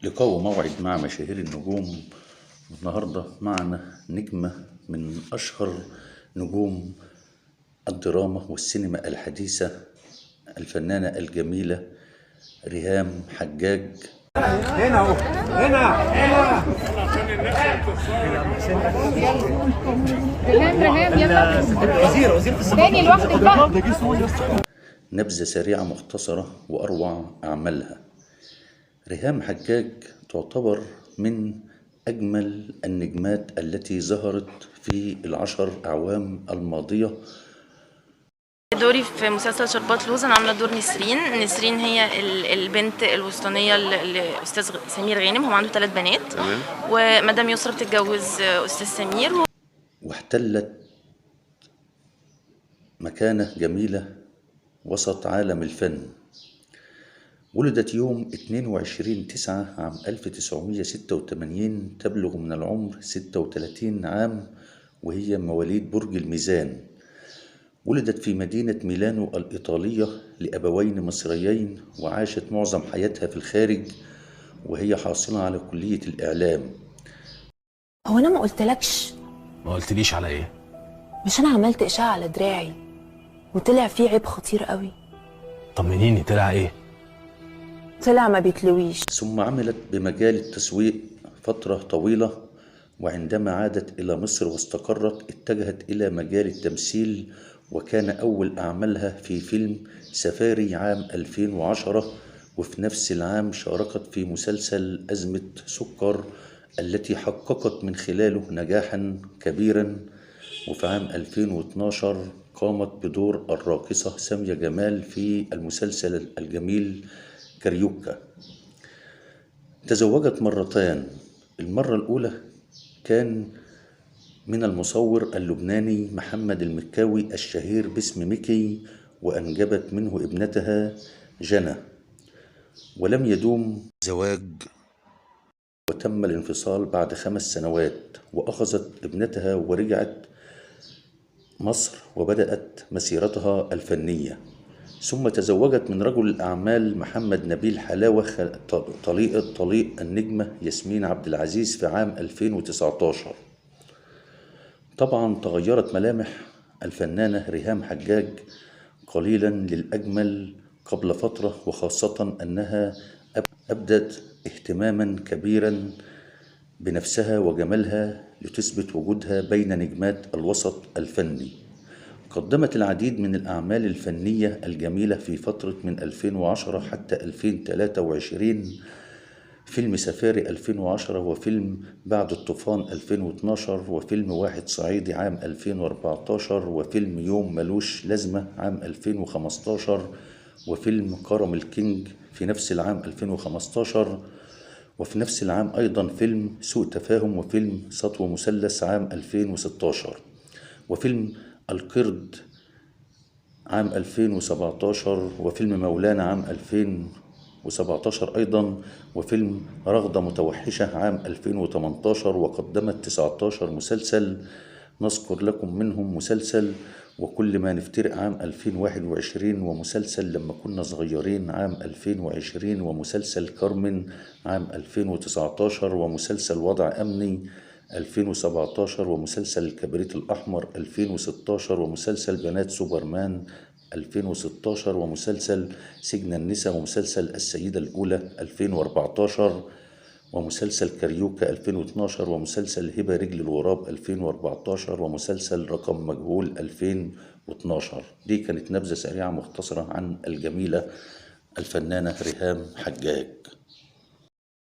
لقاء وموعد مع مشاهير النجوم. النهاردة معنا نجمة من أشهر نجوم الدراما والسينما الحديثة، الفنانة الجميلة ريهام حجاج. هنا اهو، هنا هنا. ريهام ريهام يلا. وزير الثقافة. تاني لوحدك بقى. نبذة سريعة مختصرة وأروع أعمالها. ريهام حجاج تعتبر من أجمل النجمات التي ظهرت في ال10 أعوام الماضية. دوري في مسلسل شربات لوز انا عامله دور نسرين. نسرين هي البنت الوسطانيه لاستاذ سمير غانم، هو عنده 3 بنات. تمام. ومدام يسرا بتتجوز استاذ سمير. واحتلت مكانة جميلة وسط عالم الفن. ولدت يوم 22/9 عام 1986، تبلغ من العمر 36 عام، وهي مواليد برج الميزان. ولدت في مدينة ميلانو الإيطالية لأبوين مصريين، وعاشت معظم حياتها في الخارج، وهي حاصلة على كلية الإعلام. هو انا ما قلتلكش؟ ما قلتليش على ايه؟ مش انا عملت اشعه على دراعي وطلع فيه عيب خطير قوي. طمنيني، طلع ايه؟ طلع ما بيتلويش. ثم عملت بمجال التسويق فترة طويلة، وعندما عادت إلى مصر واستقرت اتجهت إلى مجال التمثيل، وكان أول أعمالها في فيلم سفاري عام 2010، وفي نفس العام شاركت في مسلسل أزمة سكر التي حققت من خلاله نجاحا كبيرا. وفي عام 2012 قامت بدور الراقصة سامية جمال في المسلسل الجميل كاريوكا. تزوجت مرتان. المرة الأولى كان من المصور اللبناني محمد المكاوي الشهير باسم ميكي، وأنجبت منه ابنتها جنى، ولم يدوم زواج وتم الانفصال بعد 5 سنوات. وأخذت ابنتها ورجعت مصر وبدأت مسيرتها الفنية. ثم تزوجت من رجل الأعمال محمد نبيل حلاوة، طليق النجمة ياسمين عبد العزيز في عام 2019. طبعا تغيرت ملامح الفنانة ريهام حجاج قليلا للأجمل قبل فترة، وخاصة أنها أبدت اهتماما كبيرا بنفسها وجمالها لتثبت وجودها بين نجمات الوسط الفني. قدمت العديد من الأعمال الفنية الجميلة في فترة من 2010 حتى 2023: فيلم سفاري 2010، وفيلم بعد الطوفان 2012، وفيلم واحد صعيدي عام 2014، وفيلم يوم ملوش لازمة عام 2015، وفيلم كرم الكينج في نفس العام 2015، وفي نفس العام أيضا فيلم سوء تفاهم، وفيلم سطو مثلث عام 2016، وفيلم القرد عام 2017، وفيلم مولانا عام 2017 أيضا، وفيلم رغدة متوحشة عام 2018. وقدمت 19 مسلسل، نذكر لكم منهم مسلسل وكل ما نفترق عام 2021، ومسلسل لما كنا صغيرين عام 2020، ومسلسل كارمن عام 2019، ومسلسل وضع أمني 2017، ومسلسل الكبريت الأحمر 2016، ومسلسل بنات سوبرمان 2016، ومسلسل سجن النساء، ومسلسل السيدة الأولى 2014، ومسلسل كاريوكا 2012، ومسلسل هبة رجل الغراب 2014، ومسلسل رقم مجهول 2012. دي كانت نبذة سريعة مختصرة عن الجميلة الفنانة ريهام حجاج.